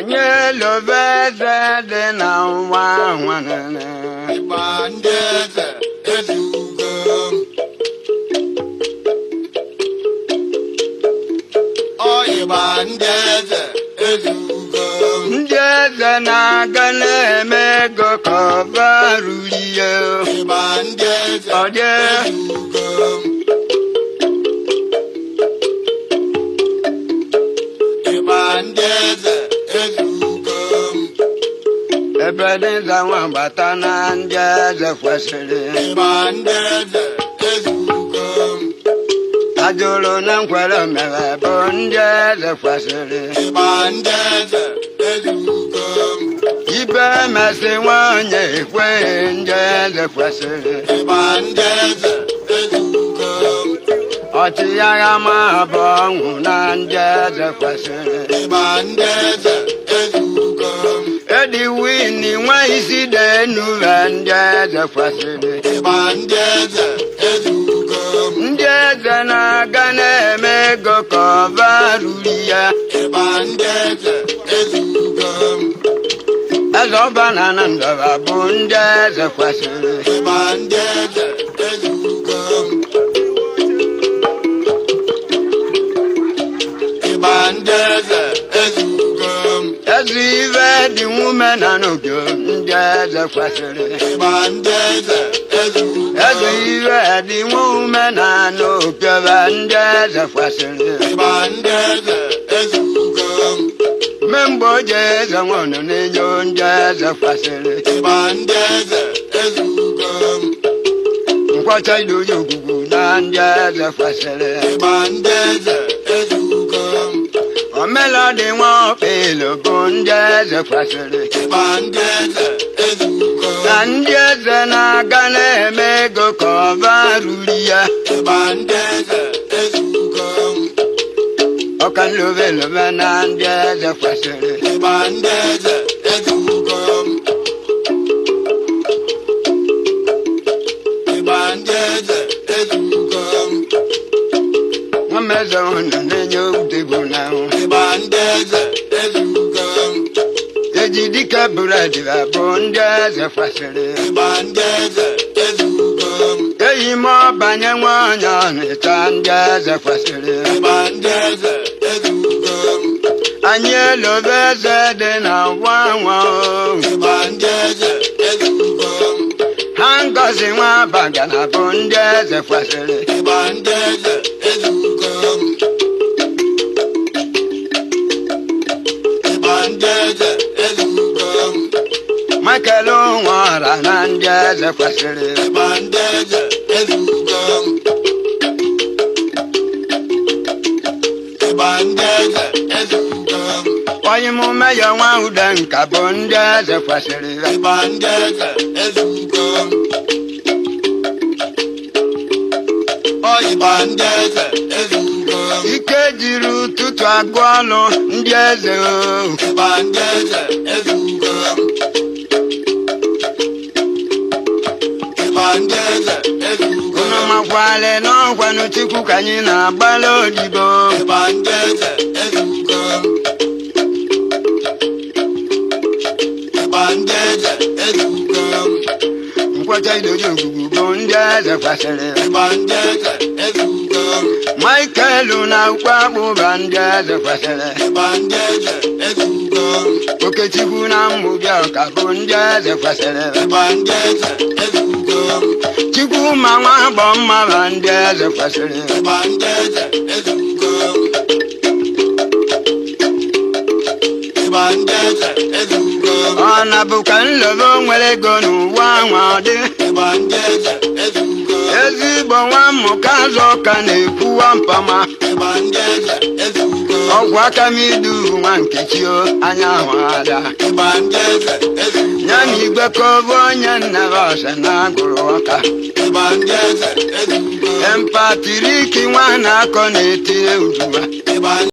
Anyị elobe eze dị na nwa nwanne. Ịgba ndị eze ezugo. Ọ ịgba ndị eze ezugo. Ndị eze na-aga na-eme ego ka ọba ruru ya. Ịgba ndị eze Ọ dị. ezugo. Ịgba ndị eze ezugo. Ebe dịza nwa bata na ndị eze kwesịrị. Ịgba ndị eze ezugo. Ajụrụ na nkwere mere bụ ndị eze kwesịrị. Ịgba ndị eze ezugo. Ibe mesị nwanyị ekwe ndị eze kwesịrị. Ịgba ndị eze ezugo. Ọchịagha ma bụ ọnwụ na ndị eze kwesịrị. Ịgba ndị eze ezugo. Ediwini nwa isi dị enu ndị eze kwesịrị. Ịgba ndị eze ezugo. Ndị eze na-aga na-eme ego ka ọba ruru ya. Ịgba ndị eze ezugo. Eze ọba na na ndọba bụ ndị eze kwesịrị. Ịgba ndị eze ezugo. Ịgba ndị eze ezugo. Eze ibe dị nwume na n'oge ndị eze kwesịrị. Ịgba ndị eze ezugo. Eze ibe dị nwume na n'oge ndị eze kwesịrị. Ịgba ndị eze ezugo. Memgbe oje eze nwanụ na-enyo ndị eze kwesịrị. Ịgba ndị eze ezugo. Nkwọcha idoyi ogwugwu na ndị eze kwesịrị. Ịgba ndị eze ezugo. Omelọdị nwa ọkpịlụ bụ ndị eze kwesịrị. Ịgba ndị eze ezugo. Na ndị eze na-aga na-eme ego ka ọba ruru ya. Ịgba ndị eze ezugo. Ọka nlobelobe na ndị eze kwesịrị. Ịgba ndị eze ezugo. Ịgba ndị eze ezugo. Nwameze ụnụ na-enye udegbu na ahụ. Ịgba ndị eze ezugo. Eji dike bụredị bụ ndị eze kwesịrị. Ịgba ndị eze ezugo. Eyi m ọbanye nwanyị ọnịcha ndị eze kwesịrị. Ịgba ndị eze ezugo. Anyị elobe eze dị na nwa nwa o. Ịgba ndị eze ezugo. Ha ngozi nwa bagana bụ ndị eze kwesịrị. Ịgba ndị eze ezugo. Ịgba ndị eze ezugo. Michael Nwora na ndị eze kwesịrị. Ịgba ndị eze ezugo. Ịgba ndị eze ezugo. Onye mume ya nwa ude nka bụ ndị eze kwesịrị. Ịgba ndị eze ezugo. Ọ ịgba ndị eze ezugo. Ike jiri ụtụtụ agụ ọnụ ndị eze o. Ịgba ndị eze ezugo. Ịgba ndị eze ezugo. Unu makwale n'ọkwanụ Chukwu ka anyị na-agbala odibo. Ịgba ndị eze ezugo. Ịgba ndị eze ezugo. Nkwọcha idoji ogwugwu bụ ndị eze kwesịrị. Ịgba ndị eze ezugo. Michael na ukwu akpụba ndị eze kwesịrị. Ịgba ndị eze ezugo. Okechukwu na mmụbịa ọka bụ ndị eze kwesịrị. Ịgba ndị eze ezugo. Chukwu ma nwa agbọ mma ba ndị eze kwesịrị. Ịgba ndị eze ezugo. Ịgba ndị eze ezugo. Ọ na-bụ ka nlobe nwere ego n'ụwa nwa ọ dị. Ịgba ndị eze ezugo. Ezigbo nwa mmụka azụ ọka na-ekwuwa mpama. Ịgba ndị eze ezugo. Ọgwụ aka m idu nwa nkechi o, anya ahụ ada. Ịgba ndị eze ezugo. Ya na igwe ka ọ bụ onye nnaba ọsọ na agụrụ ọka. Ịgba ndị eze ezugo. Empatiriki nwa na-akọ na-etinye uduwa. Ịgba